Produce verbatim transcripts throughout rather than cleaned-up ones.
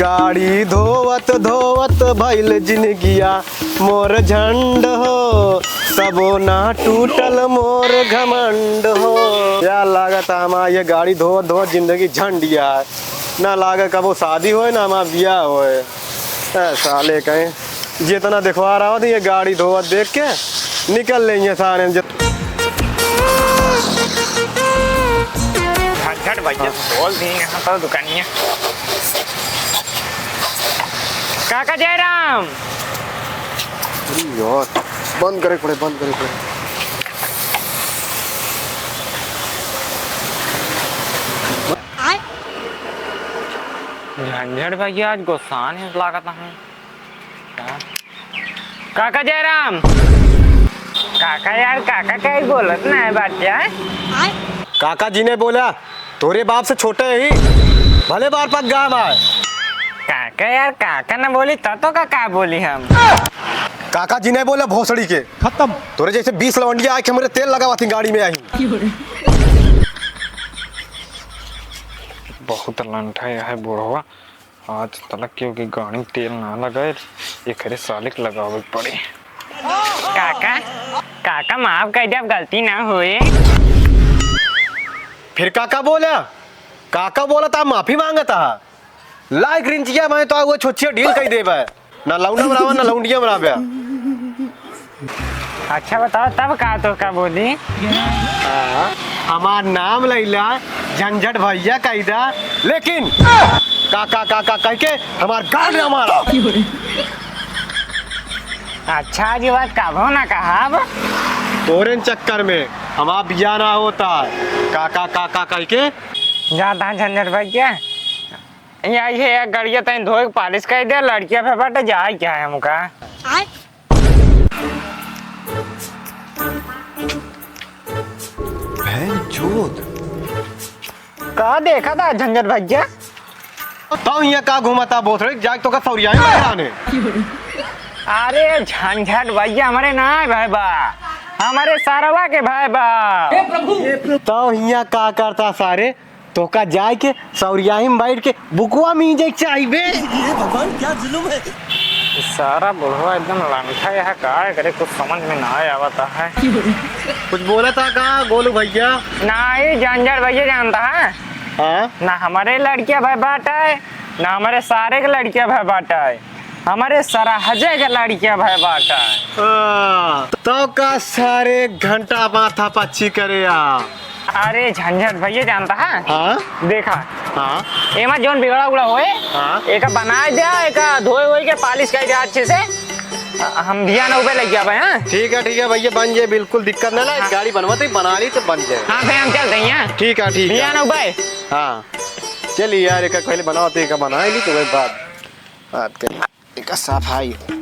गाड़ी धोवत धोवत भइल जिनगिया मोर झंड हो, तबो ना टूटल मोर घमंड हो। या लागत हमार ये गाड़ी धोवत धोवत जिंदगी झंडिया है। ना लागे कबो शादी होए, ना हमार बियाह होए। ए, साले कहीं जितना देखवा रहा होत, ये गाड़ी धोवत देख के निकल लेंगे सारे। झट भैया, बोल दी यहाँ पर दुकानिया। काका जयराम। अरे यार, बंद करे पड़े, बंद करे पड़े। झंझट भैया आज गुस्सान है लागत है। काका जयराम। काका यार, काका कहीं बोलत ना है बात क्या है? काका जी ने बोला, तोरे बाप से छोटे ही, भले बार पक गाम आए। काका यार, काका ना बोली तो, तो का, का बोली हम? काका जी ने बोला भोसड़ी के। खत्म। तोरे जैसे बीस लवंडिया आके हमरे तेल लगावा थी गाड़ी में आई। बहुत लंठा है बुढ़वा। आज तलक केहू के गाड़ी में तेल ना लगाए, एकरे साले के लगावे के पड़ी। काका, काका माफ कर दे, अब गलती ना होए। फिर काका बोला, काका बोला त माफी मांगत हा। लाइक रिंचिया मैं तो वो छोचिया डील कर देबे। ना लौंडा बनावा, ना लौंडिया बनावे। अच्छा बताओ, तब का तो का बोली? हाँ, हमार नाम लैला झंझट भैया कैदा, लेकिन का, का, का, का कह के हमार गाल ना मारा। अच्छा, आज ये बात कबो ना कहा अब। तोरे चक्कर में हमार बिया ना होता। का, का, का, का कह के? जाता है झंझट भैया। या, ये गड़िया तनी धोए के पालिश कर दे, लड़किया पे बाटे जाए क्या है हमका? बहन चोद। का देखा था झंझट भैया? तो यहाँ का घूमता बोतरे, जाके तो का सौरिया ही मार आने। अरे झंझट भैया हमरे ना है भाई बा, हमरे सरवा के भाई बा। तो यहाँ का करता सारे? तोका जाए के सौरियाही में बैठ के बुकवा मीजे के चाही बे। ये भगवान, क्या जुल्म है। सारा बुढ़वा एकदम लंठा है, का करे, कुछ समझ में ना आवता है। कुछ बोला था का गोलू भैया? ना ही झंझट भैया जानता है। हाँ? ना हमारे लड़किया भाई बाटा है, ना हमारे सारे के लड़किया भाई बाटा है। हमरे सरहजे के लड़किया भय बाटा। हाँ, तो का सारे घंटा माथा पच्ची करे आ? अरे झंझट भैया जानता है? हाँ? देखा, हाँ? एमा जौन बिगड़ा उगड़ा होए, हाँ? एका बनाए द्या, एका धोए वोए के पालिश कर द्या अच्छे से। हम भिया ना उबे लग जाबे, हाँ? ठीक है, ठीक है भैया, बन जाए, बिल्कुल दिक्कत ना लाए। हाँ। गाड़ी बनवा तो बना ली तो बन जाए। हाँ भैया, हम चलते हैं, हाँ? ठीक है, ठीक है। भिया ना उबे। हाँ, चलिए यार, एका पहले बनाओ तो एका बना ली तो वही बात। बात कर, एका सफाई हो।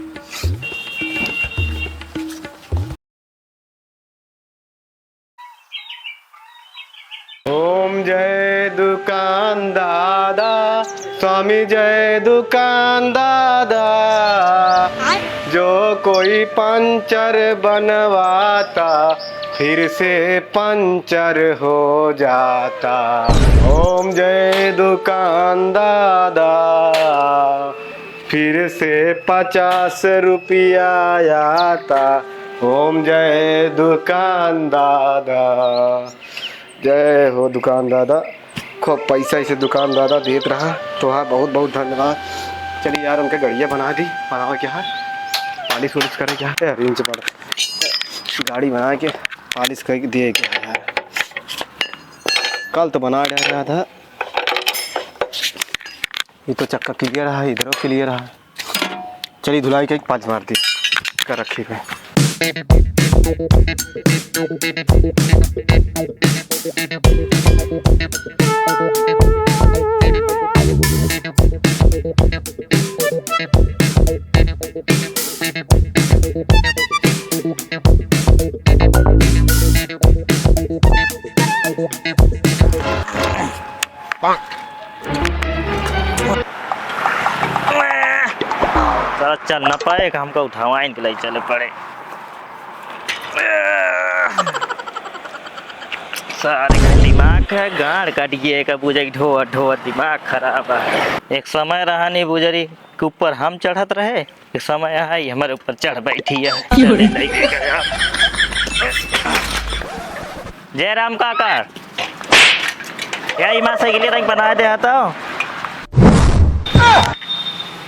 ओम जय दुकान दादा, स्वामी जय दुकान दादा। जो कोई पंचर बनवाता, फिर से पंचर हो जाता। ओम जय दुकान दादा। फिर से पचास रुपया आता। ओम जय दुकान दादा। जय हो दुकान दादा, खूब पैसा ऐसे दुकान दादा देत रहा, तोहार बहुत बहुत धन्यवाद। चलिए यार, उनके गड़िया बना दी, बनावे के है, पालिश उलिश करे के है, रिंच पड़ गाड़ी बना के पालिश करके दिए के है यार। कल तो बना रहा था। ये तो चक्का क्लियर है, इधरो क्लियर है। चलिए धुलाई के पाँच मार दी कर रखी पे। साला चल ना पाए, हमका उठावा इनके लिए चले पड़े। सारे का दिमाग है, गाड़ काट गया, एका बुझाई ढोअत ढोअत दिमाग खराब है। एक समय रहा नी बुजरी के ऊपर हम चढ़त रहे, एक समय है हमरे ऊपर चढ़ बैठी है। क्यों रे? जय राम काका, या ई माँ साइकिल रंग बना दे आता।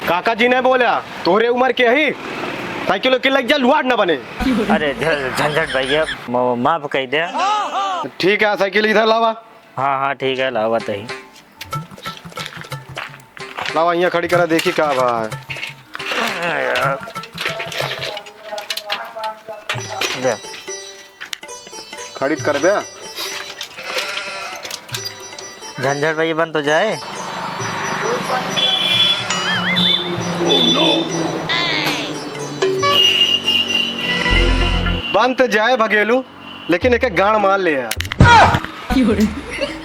काका जी ने बोला, तोहरे उम्र के ही साइकिल उकिल लग जा, लुआट न बने। अरे झ-, झंझट भैया, म-, माफ कह दे। ठीक है, साइकिल इधर लावा। हाँ, हाँ, ठीक है, लावा तही। लावा, यहाँ खड़ी करा, देखी का भाई। ले। खड़ी त करबे। झंझट भाई बन तो जाए। बन तो जाए भगेलू, लेकिन एक, एक गांड मार ले यार।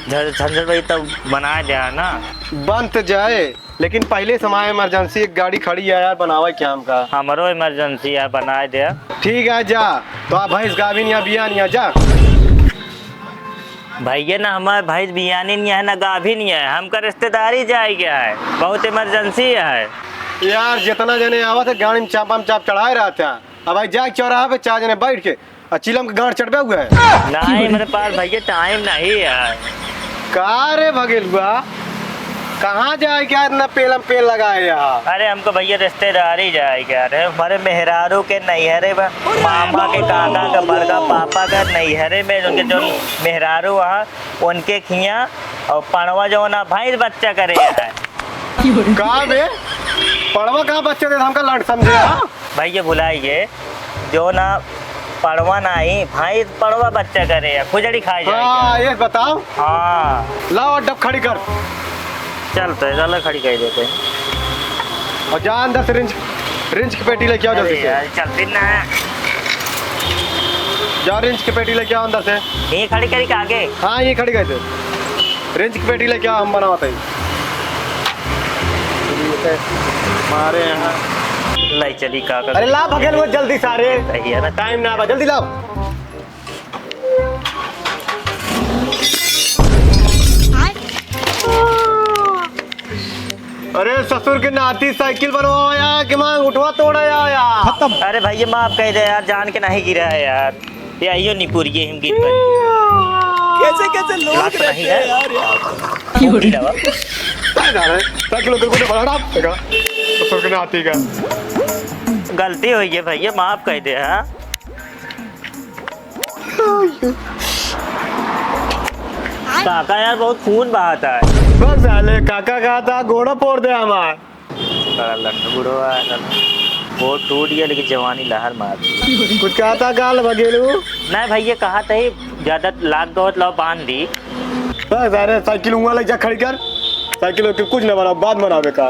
झ-, झंझट भाई तब बनाए दे ना। बन तो जाए, लेकिन पहले समय emergency एक गाड़ी खड़ी है यार, बनावे क्या हमका? हमरो emergency है, बनाए दे। ठीक है, जा। तो आप भैंस गाभिन या बियान या जा। भैया ना, हमारे भैंस बियानी नहीं है, ना गाभिन नहीं है, हमका रिश्तेदारी जाए गया है, बहुत emergency है। यार, जितना जने आवत है, गाड़ी में चापा में चाप चढ़ाए रहते हैं। अब भाई, जाए चौराहा पे, चार जने बैठ के आ चिलम के गांड चटबे हुआ है। नहीं, मेरे पास भैया time नहीं है। का रे भगेलुआ, कहाँ जाए क्या इतना पेलम पेल लगाए यार? अरे, हमको भैया रिश्तेदारी जाए क्या रे, हमारे मेहरारू के नैहरे में, मामा के, काका के, बड़का पापा के नैहरे में, उनके जो मेहरारू वहाँ, उनके खिया और पड़वा जो ना भैंस बच्चा करे है। का बे? पड़वा कहाँ बच्चा देता, हमका लंड समझे, हाँ? भैया भुलाइए, जो ना पड़वा नाही, भैंस पड़वा बच्चा करे है, खुजड़ी खाए जाए हाँ, क्या? ये बताओ। हाँ। लाओ, डब खड़ी कर। चल, तो चलो, खड़ी कर देते हैं। और जा अंदर से रिंच, रिंच की पेटी लेके आओ जल्दी अरे से। यार, चलती ना है। जा रिंच की पेटी लेके आओ अंदर से। ये खड़ी करी के आगे? हाँ, ये खड़ी कर दे। रिंच की पेटी लेके आओ, हम बनावत है। मारे यहाँ। ले चली काका। अरे ला भगेलुआ जल्दी सारे। सही है ना? Time ना बा, जल्दी लाओ। अरे ससुर के नाती, साइकिल बनवाओ यार, कि मांग उठवा तोड़ा यार, यार। खत्म। अरे भैया, माफ कह दे यार, जान के नहीं गिरा है यार। ये आइयो निपुरिये हम गिर पड़े। कैसे कैसे लोग लात नहीं रहते है। हैं यार, यार। क्यों रे? नहीं लगा। काय जा रहे? साइकिल उधर को नहीं बढ़ा, देखा? ससुर के नाती का। गलती हुई है भैया, माफ कह दे, हाँ? काका यार, बहुत खून बहाता है। बस साले, काका कहा था, गोड़ा फोड़ दे हमार। बड़ा लंड बुढ़वा है साला। वो टूट गया, लेकिन जवानी लहर मार दी। कुछ कहा था, गाल भगेलू? नहीं भैया, कहा था ही, ज्यादा लाग गवत लाओ, बांध दी। बस, अरे, साइकिल हुआ ले जा, खड़ी कर। साइकिल वाइकिल कुछ ना बनाओ, बाद बनावे का।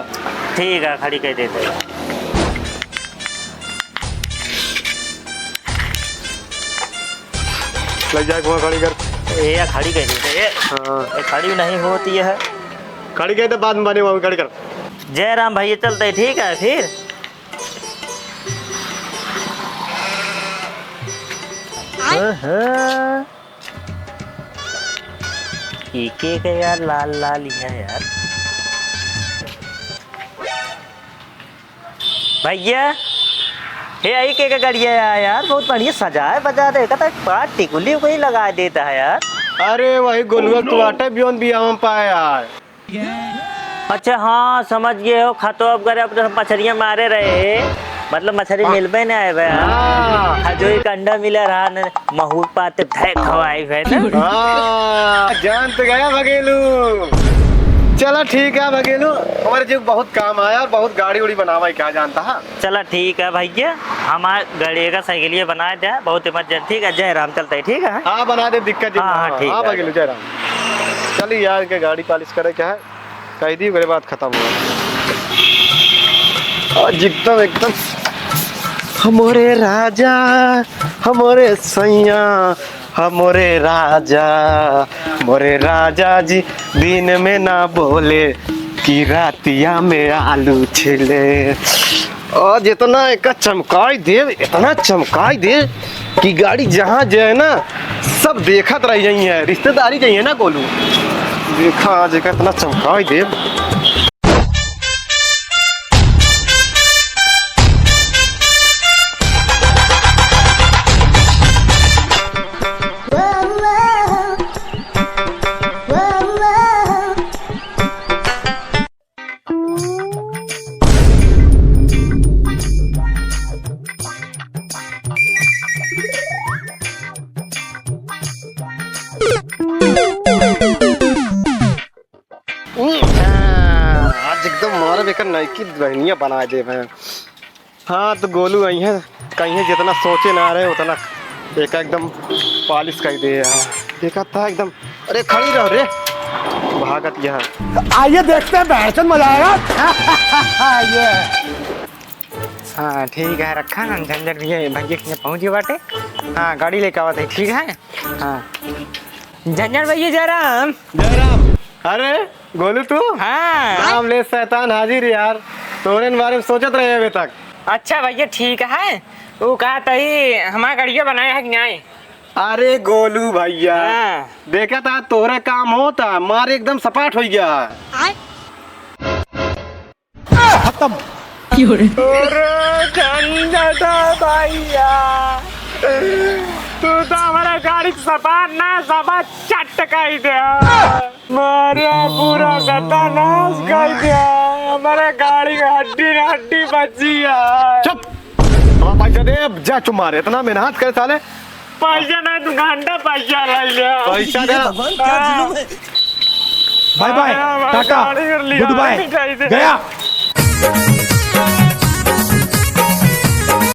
ठीक है, खड़ी कर देते हैं। ले जाए, वहाँ खड़ी कर। ये खड़ी कर देते, ये। हाँ। ये खड़ी नहीं होती है। खड़ी कर दे, बाद में बने, वहाँ खड़ी कर। जय राम भैया, चलते, ठीक है फिर। हाँ, हाँ। एक एक है यार, लाल लाल ही है यार। भैया, हे, आई के, के गड़िया है यार, बहुत बढ़िया सजाए बजा दे, कहता है, पाँच टिकुली उकुली लगा देता है यार। अरे, वही गोलुआ तो आटे बियोन बियाह में पाए यार। अच्छा, हाँ, समझ गए हो, खतो अब करे, अब तो मछरियाँ मारे रहे, मतलब मछरी मिलबे नहीं आए बे, हाँ। हाँ। हाँ, जो एक अंडा मिला रहा न, महूर पाते धै खवाई है ना। हाँ, जान तो गया भगेलू। चला ठीक है भगेलू, हमारे जो बहुत काम आया और बहुत गाड़ी उड़ी बनावा है, क्या जानता है। चला ठीक है भैया, हमार गाड़ी का साइकिलिया बना दे, बहुत emergency है। जय राम, चलते हैं, ठीक है? हाँ, बना दे, दिक्कत जिन हाँ, हाँ, हाँ, ठीक हाँ, है। भगेलू, जय राम। चली यार, के गाड़ी polish करे क्या है, कह दी, ओकरे बाद खत्म हुआ। आज एकदम, एकदम हमरे राजा, हमरे सैया, हमरे राजा, मोरे राजा जी, दिन में ना बोले कि रातिया में आलू छीले। आज इतना एका चमकाई दे, इतना चमकाई दे, कि गाड़ी जहाँ जाए ना, सब देखत रह जाई है, रिश्तेदारी जाई है ना गोलू। देखा आज एका इतना चमकाई देब। आज एकदम मारब एकर नयकी बहनिया बनाए देब है। हाँ, तो गोलू अइहें, कइहें जितना सोचे ना रहे, उतना एका एकदम polish कइ दे है। देखा था एकदम, अरे खड़ी रहो रे, भागत यहाँ। आइए देखते हैं, बहनचोद मजा आएगा। ये। हाँ, ठीक है, रखा हम झंझट भैया, भैया के यहाँ पहुँच गए बाटे। हाँ, गाड़ी लेके आवत है, ठीक है। हाँ, झंझट भैया, जयराम। जयराम। अरे, गोलू तू? हाँ। नाम ले शैतान हाजिर यार, तोरे बारे में सोचत रहे अबे तक। अच्छा भैया, ठीक है। वो कहा तही हमार गड़िया बनाए है कि नाहीं? अरे गोलू भैया, हाँ। देखा था तोहरे काम होता, मारे एकदम सपाट होइ गया। आय। खत्म। अरे झंझटा भैया, तू तो हमारा गाड़ी के सपाट ना, सपाट चट कइ दे। मारा पूरा सत्यानाश कइ दे, हमारा गाड़ी के हड्डी हड्डी बची है। चुप। हमारा पैसा दे, अब जा चुप मारे, इतना मेहनत करे साले। पैसा ना, तू घंटा पैसा ले ले। पैसा दे। भगवान, क्या जुलुम है। बाय बाय, अरे, हमारा टाटा, गाड़ी कर लिया, गुड बाय, नहीं चाहिए। गया।